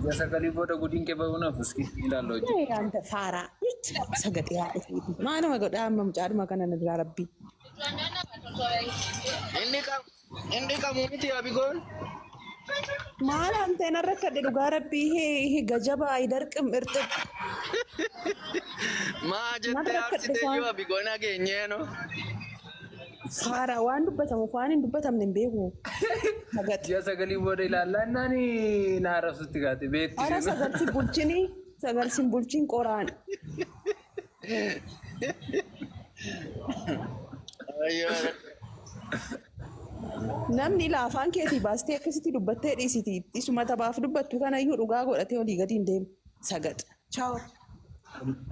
Ji'a sagalii booda gudiin kee bahuu naaf iski ilaalla hojii. Ee, anta faaraa sagaxee haadha keetii. Maaluma godhaa amma mucaadhuma kana na biraa rabbii. Inni qabu inni qabu miti abigoon. Maal antee narra kadhe dhugaa rabbii hee hee gajaba ayidarqim irxib. Maa jettee Narra kadhe aarsitee waan yoo abigoon dhageenyeeno. faaraa waan dubbatamu waan hin dubbatamne hin beeku. Sagax. Ji'a sagalii booda ilaallaa innaan na arrabsutti kaate beekti Ara isheen. sagal si bulchini sagal si bulchin qoraan. Ayyoo. Namni ila afaan keetii baastee akkasitti dubbattee dhiisiti. Isuma taphaaf dubbattu kanayyuu dhugaa godhatee olii gadi hin deemu. Sagax. Chaaw.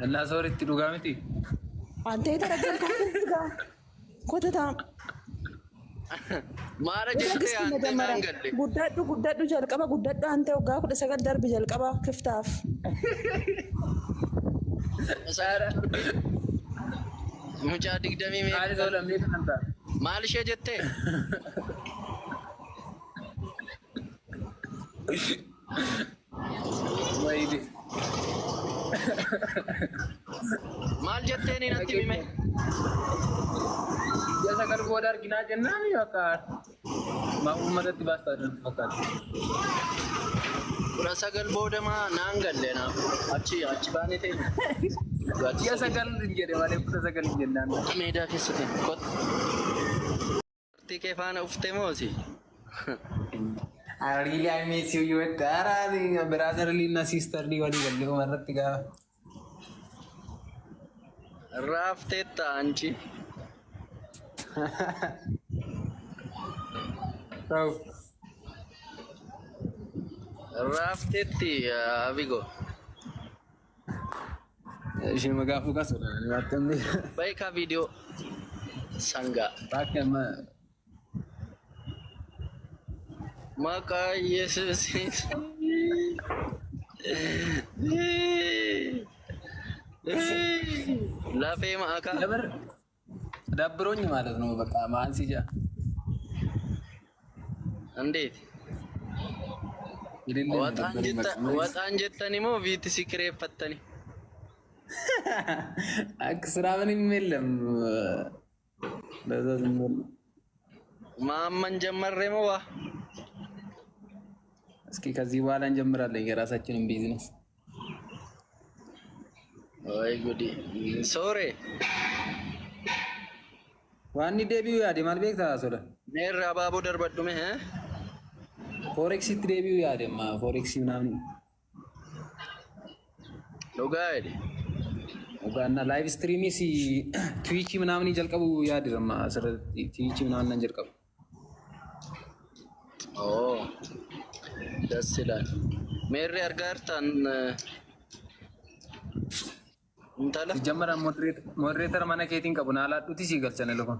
Innaa sooritti dhugaa miti. Antee taraggalkaa dhugaa. Kotataa. Maara jettee Gisti aantee መጀመሪያ naan galle. guddadhu guddadhu jalqaba guddadhu ante waggaa 19 darbi jalqaba kiftaaf. Mucaa digdamii Maali meeqa? soolamee kanan ta'a. Maal ishee jettee? Wayide. Maal jettee ni natti hime? Ji'a sagal booda arginaa jennaan bakka maa uummatatti baastaa jiran fakkaata. 19 booda maa naan galle naa. Achi achi baanee teenya. Ji'a sagal hin jedhe malee 19 hin jennaan. Meedaa keessa teenya. Kottu. Artii kee faana uftee moosi? I really I miss you you were brotherly እና sisterly walii galle umarratti gaafa. Raafteetta anchi. Ta'u. Raafteetti abigo. Ishee magaafuu kaasudha. Waaqni Beekaa viidiyoo sangaa. bakka amma Maqaa Yesuusiin. Lafee ma'akaa. ደብር ደብሮኝ ማለት ነው። በቃ ማን ሲጃ እንዴት? የሌለ ነው ደበረኝ። በቃ ምን Waxaan jettani moo viitti si kireeffattani? አክ ስራ ምንም የለም። ለዛ ዝም ብሎ Maamman ጀመሬ moo waa? እስኪ ከዚህ በኋላ እንጀምራለን የራሳችንን ቢዝነስ። Way gudi. Soore. ዋኒ deebi'uu yaade maal beektaa soda Meerra abaaboo darbadhume hee? ፎሬክሲtti deebi'uu yaade amma ፎሬክሲ ምናምን Dhugaa jedhe. እና ላይቭ ስትሪሚስ ትዊቺ ምናምን jalqabu yaade amma asirratti ትዊቺ ምናምን nan jalqabu. Oo. Das ይላል. Meerri argaa jirtan intala? ሲጀመር ሞዴሬተር mana keetiin qabu naalaadhuuti sii galchan ilkun.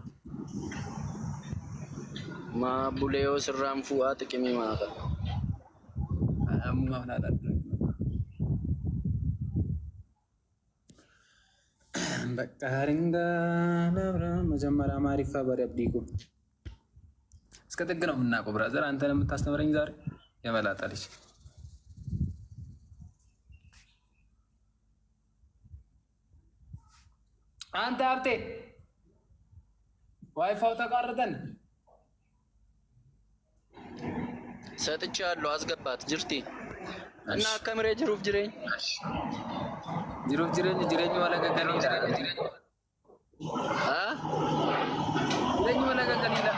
Maa bulee yoo sirraan fu'aa xiqimii maa qaba. Ammumaaf naalaadhu. በቃ ሪንጋ ነብረ መጀመሪያ ማሪፋ በሪ አብዲኩ እስከ ጥግ ነው የምናውቀው። ብራዘር አንተን የምታስተምረኝ ዛሬ የመላጣ ልጅ አንተ ሀብቴ ዋይፋው ተቋርጠን ሰጥቼሃለሁ፣ አስገባት ጅርቲ እና akkam ree jiruuf jireenya jiruuf jireenyi jireenyi wala gagaliidha haa jireenyi wala gagaliidha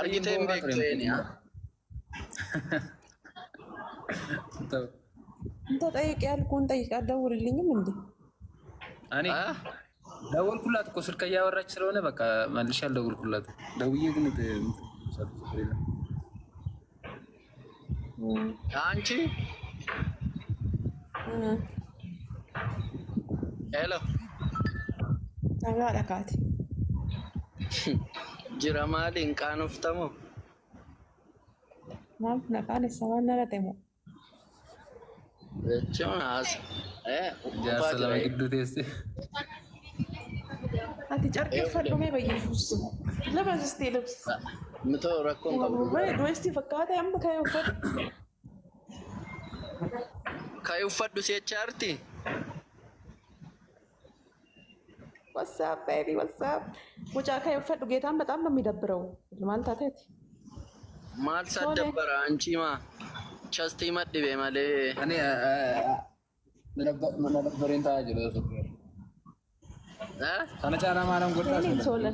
argitee hin beektu eeni haa አንተ ጠይቅ ያልኩህን ጠይቅ። አትደውልልኝም እንዴ? እኔ haa ደወልኩላት እኮ ስልክ እያወራች ስለሆነ በቃ መልሼ አልደወልኩላትም። ደውዬ ግን አንቺ ሄሎ Dhagaadha kaate. jira maaliin qaanoftamoo Maal kun afaan isaa waan narate moo? jechuun haasa jaarsa ufaa lama jira gidduu teesse. Ati carqii uffadhu mee bayyeessuus. Labas isti libs. Mitoo rakkoon qabu. Wayi duwesti fakkaate amma ka'ee uffadhu. Ka'ee uffadhu si'acha arti. What's up baby what's up? Mucaa ka'ee uffadhu ጌታን በጣም ነው የሚደብረው። maal taateeti? Maal saddabara anchiima chastii madhibe malee. Ani መደበሬን taa'aa jiru. Kana caalaa maalan godhaa? Inni sola.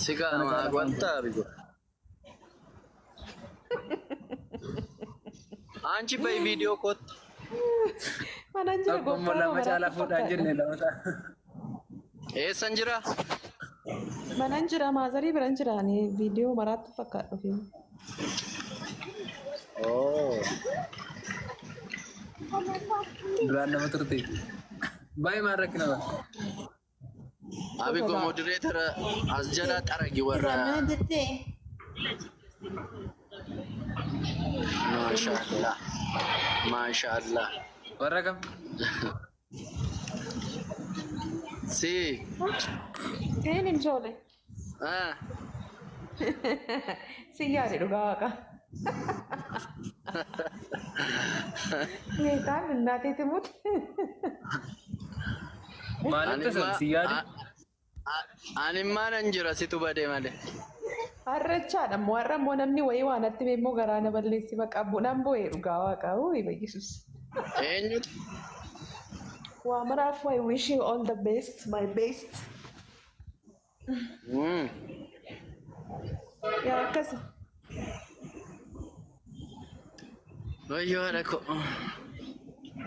Sigaa maa wanta bigo. Anchi bayi viidiyoo kottu. Manaan jira Tokko immoo gooftaa lama caalaa fuudhaa hin jenne lama ta'a. Eessan jira? Manaan jira maazarii biran jira ani viidiyoo maraatti fakkaadhu fi. Oh. Duraan nama turte. Baay'ee maal rakkina bara. Abigo moderator as jala xaragi warra. Maashaallah. Maashaallah. Warra kam? Si. Een hin soole. Ah. Si yaade dhugaa waaqa. ጌታን እናቴ ትሙት። Maalitti sun si yaade? Animmaa nan jira situ badee malee. Harrachaadha immoo har'a immoo namni wayii waan natti hime immoo garaa na balleessi baqa bunaan bo'ee dhugaa waaqa. Uy bayyesus. Eenyutu? Waa maraaf I wish you all the best my best. Yaa akkasi. Wayyoo haadha ko.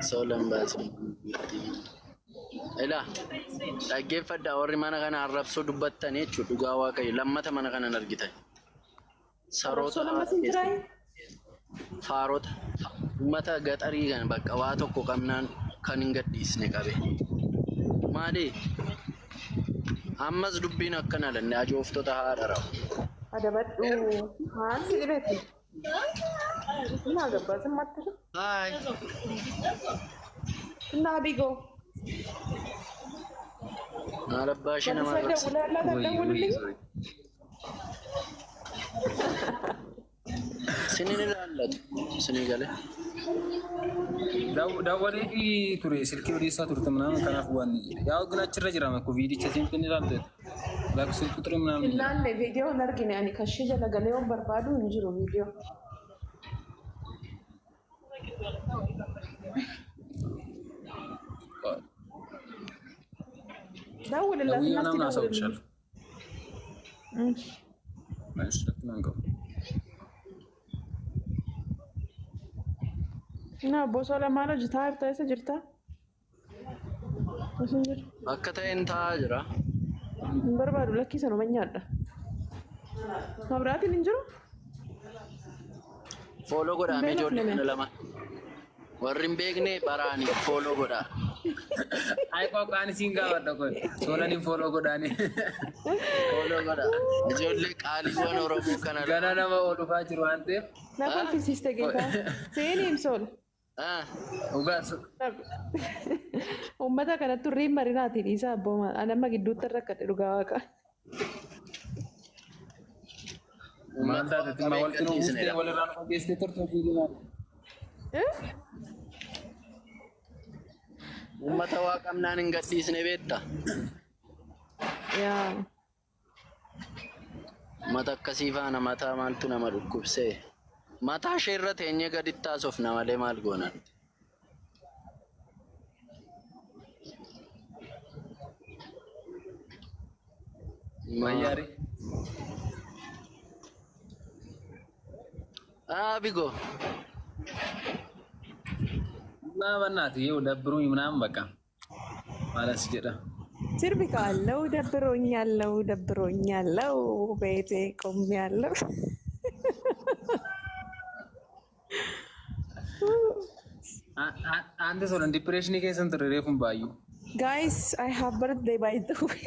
Soolan baasu. Ilaa dhaggeeffadhaa warri mana kana arrabsoo dubbattan jechuudha dhugaa waaqayyo lammata mana kana hin argitan. Saroota Arrabsoo lammas hin jiraayi? faarota uummata gaxarii kan bakka waa tokko qabnaan kan hin gadhiisne qabe. Maali? Ammas dubbiin akkana lanne ajooftota haadha rawu. Adabadhu. Maal si dhibeeti? እና ገባ ዝም አትልም? Haay. እና አቢጎ Maal abbaa ishee nama መልሰህ arrabsa. ደውለህላት አትደውልልኝም? Sinin ilaallatu. Sinii galee. Dawwalee ture silkii odeessaa turte ምናምን kanaaf waan ያው ግን achirra jira makko viidicha siin ilaalte lakkoofsa ቁጥር ምናምን Ilaalle viidiyoo hin argine ani kashii jala galee waan barbaadu hin jiru viidiyoo. ደውልላት ደውዬ እና እስኪ ምናምን ደውልልኝ። አሳውቅሻለሁ። እሺ። እሺ ረክናን ገቡ እና bosa lamaan hojjetaa jirta eessa jirta? Osoo hin jiru. Akka ta'een taa'aa jira. Hin barbaadu lakkii sanuma nyaadha. Mabraatiin hin jiru? Follow godhaa mee Hin ijoollee beelofne kana lama. Warri hin beekne baraanii follow godhaa. Ay qoqqaan isiin gaafadha qoy soolaniin follow godhaani Follow godhaa. Ijoollee qaaliiwwan Oromoo kana gana nama ol dhufaa jiru waan ta'eef Na kolfisiiste geetaa. Seeni himsool. Ah. dhugaa Uummata kanatti hurriin marinaatiin dhiisaa abboomaa. Ani amma gidduutti rakkadhe dhugaa waaqa. Maal taate timma walitti nu buustee walirraa nu fageessitee turte fiigina. Uummata waa qabnaan hin gadhiisne beekta. Yaa. Uummata akkasii faana mataa maaltu nama dhukkubsee. Mataa ishee irra teenyee gaditti haasofna malee maal goona? Mayyaari. Abigo. እና በእናትህ ይኸው ደብሩኝ ምናምን በቃ ማለት jedha. Sirbi ካለው ደብሮኛለው ደብሮኛለው ቤቴ ቆሜያለሁ። Ante solan depressionii keessa hin turre reefuun baay'uu. Guys, I have birthday by the way.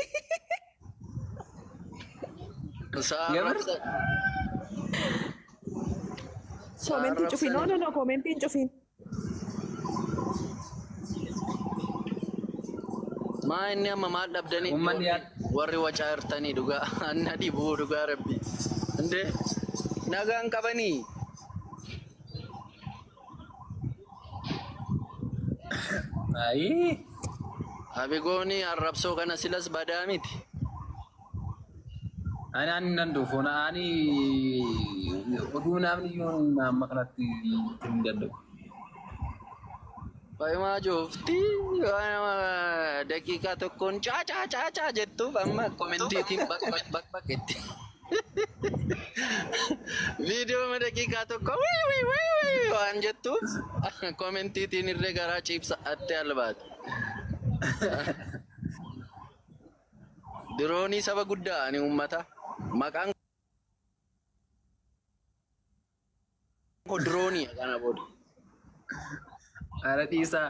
የምር? Commentii cufin. No, no, no, commentiin cufin. Maa inni amma maal dhabdanii Uummanni warri wacaa jirtanii dhugaa anna dhibuu dhugaa rabbi. Indee nagaan qabanii. Ayii. Abigooni arrabsoo kana silas badaa miti. Ani ani nan dhufu ani oduu namni iyyuu amma kanatti hin danda'u. Faayimaa joofti daqiiqaa tokkoon caa caa caa caa jettuuf amma commentiitiin baq baq baq baq itti. Viidiyoo daqiiqaa tokko wii wii wii wii waan jettuuf commentiitiin irree garaa ciibsa atte albaate. Diroonii saba guddaa ani uummata maqaan koo diroonii kana booda. Ara dhiisaa.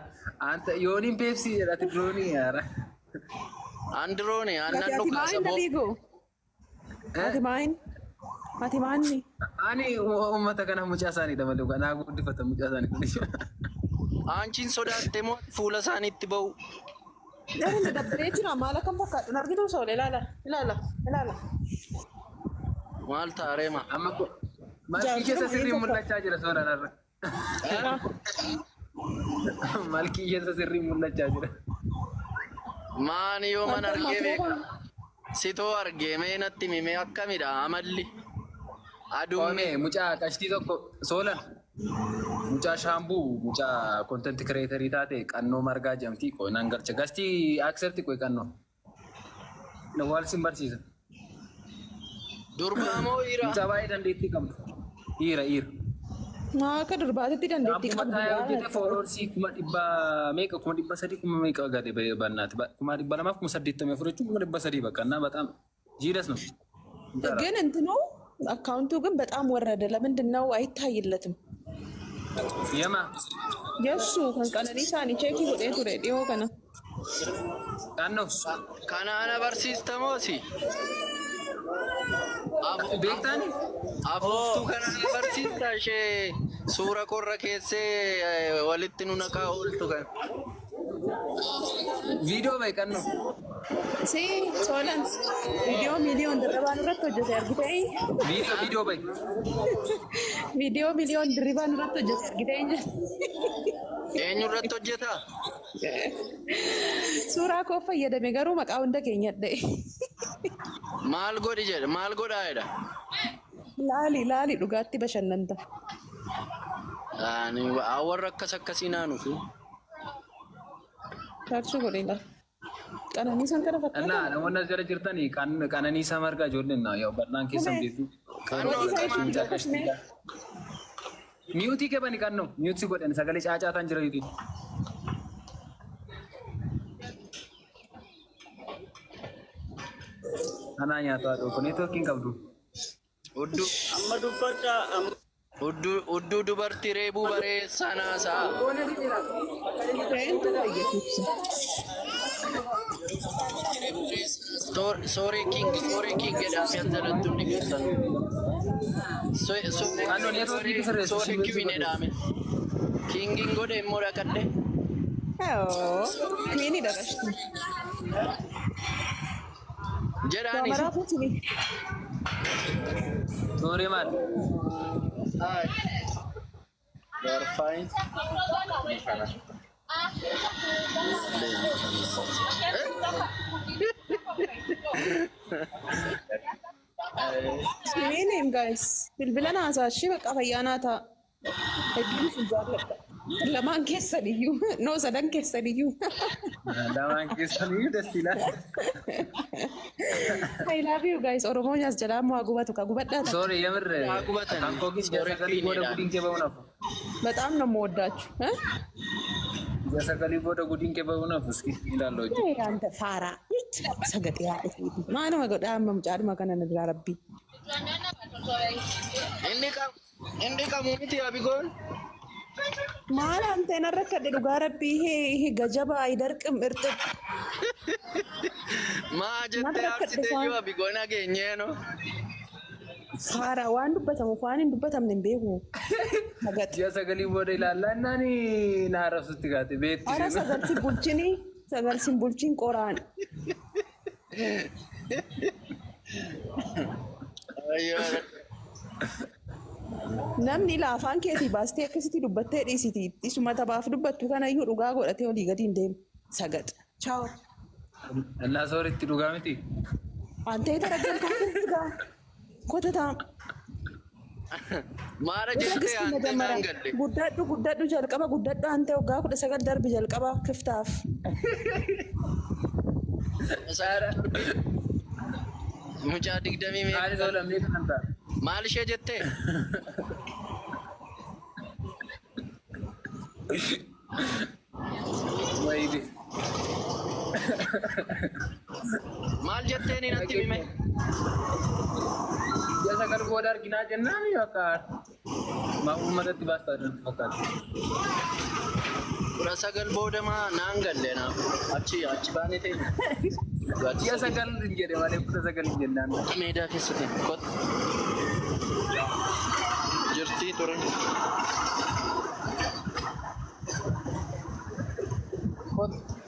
Anta yooniin Pepsi jedhati diroonii ara. An diroonii annan Ati dhukaasa maayin boo. Dabiigoo? Ati maayin? Ati maanni? Ani uummata kana mucaa isaaniidha malee kanaa guddifata mucaa isaanii kun. Aanchiin sodaatte moo fuula isaaniitti ba'u? Jarri dabbiree jira maal akkam fakkaatu hin argitu soole ilaala ilaala ilaala. Maal taareema? Amma malkii keessa sirrii mul'achaa jira sooraan irra. Malkii keessa sirrii mul'achaa jira. Maani yoo mana argee beeka? Sitoo argee mee natti himi akkamidha amalli? Aduun Oomee mucaa qashtii tokko soolan mucaa shaambuu mucaa content creatorii taate qannoo margaa jedhamti qoy nan galcha gastii accept qoy qannoo. Wal sin barsiisa. Durbaa moo dhiira? Mucaa baay'ee dandeettii qabdu. Dhiira dhiira. Maa akka durbaatitti dandeettii Shaambuu qabdu. mataa hojjete followersii 300,000 meeqa 300,000 kuma meeqa gade bannaati. 284,000 jechuun 300,000 bakka እና በጣም ጂደስ ነው። ግን እንትኑ account ኡ ግን በጣም ወረደ። ለምንድን ነው አይታይለትም? የማ የእሱ kan Qananiisaanii check godhee ture dhiyoo kana. Qannoo Kana ana barsiista moo si? beektaani? Afuuftuu kana ana barsiista ishee suura qorra keessee walitti nu naqaa ooltu kan. Viidiyoo bahe qannoo. Si soolan viidiyoo miiliyoon dirribaan irratti hojjete argitee Viidiyoo viidiyoo bahe. Viidiyoo miiliyoon dirribaan irratti hojjete argitee Eenyu irratti hojjeta? Suuraa koo fayyadame garuu maqaa hunda keenya dha'e. Maal godhi jedhe maal godhaa jedha? Laali laali dhugaatti bashannanta. Ani warra akkas akkasii naanufi. Search godhe laal. Qananiisaan kana እና fakkaata. namoonni as jala jirtanii Qananiisaa Margaa ijoolleen yaa'u bal'aan keessan beektu. Qannoo Hojii isaa ibsu Mute qabani qannoo mute godhan sagalee caacaataan jira yuutii. Anaa nyaatu haa ta'u networkiin qabdu. Hudduu Amma dubbadhaa amma hudduu hudduu dubartii reebuu bareessaa naasaa. Eentu fayyadu. Sorry king, sorry king jedhaa fi asirratti hundi keessan. Qannoo networkii sirreessu. Sorry queen jedhame. Kingiin godhe immoo dhaqadhe. Queenii dha qashti. Jedhaanis. Gaamaraa fuutini. Sorry maal? Hi. You are fine. Queenii guys. Bilbila naasaa ishee bakka fayyaa naa ta'a. Hedduun isin jaalladha. Lamaan keessan iyyuu. No sadan keessan iyyuu. Lamaan keessan iyyuu ደስ ይላል. I love you guys. Oromoon as jalaa immoo haa gubatu ka gubadhaa ta'a. Sorry የምር Haa gubatan. kan koo ግን Sorry jasagalii booda gudiin kee ba'uu nafu. በጣም ነው የምወዳችሁ። እ? Jasagalii booda gudiin kee ba'uu nafu እስኪ ይላል hojii. Ee, አንተ ፋራ ሰገጤ maanuma godhaa amma mucaadhuma kana na biraa rabbii. Inni qabu inni qabu miti abigoon. Maal anteen rakkadhe dhugaa rabbii ይሄ ገጀባ አይደርቅም እርጥብ Maa jettee aarsitee iyyuu abigoon hageenyee no. ፋራ waan dubbatamu waan hin dubbatamne hin beeku. Sagat. Ji'a sagalii booda ilaallaa innaan na arrabsutti kaate beekti. Ara sagalsi bulchini Sagal sin bulchiin qoraan. Namni ilaa afaan keetii baastee akkasitti dubbattee dhiisiti. Isuma taphaaf dubbattu kanayyuu dhugaa godhatee olii gadi hin deemu. Sagat. Chaaw. Innaa sooritti dhugaa miti. Antee taraggan gaa. Kotataa. Maara jettee aantee naan galle. Guddadhu guddadhu jalqaba guddadhu antee waggaa 19 darbi jalqaba kiftaaf. Mucaa 20 meeqa? Ani soolan meeqa nan ta'a? Maal ishee jettee? Wayide. Maal jettee ni natti hime? Ji'a 9 booda arginaa jennaan bakka maa uummatatti baastaa jirtu fakkaata. 19 booda maa naan galle na achi achi baanee teenya. Ji'a 9 hin jedhe malee 19 hin jennaan. Meedaa keessa teenya. Kottu. Jirtii ture. Kottu.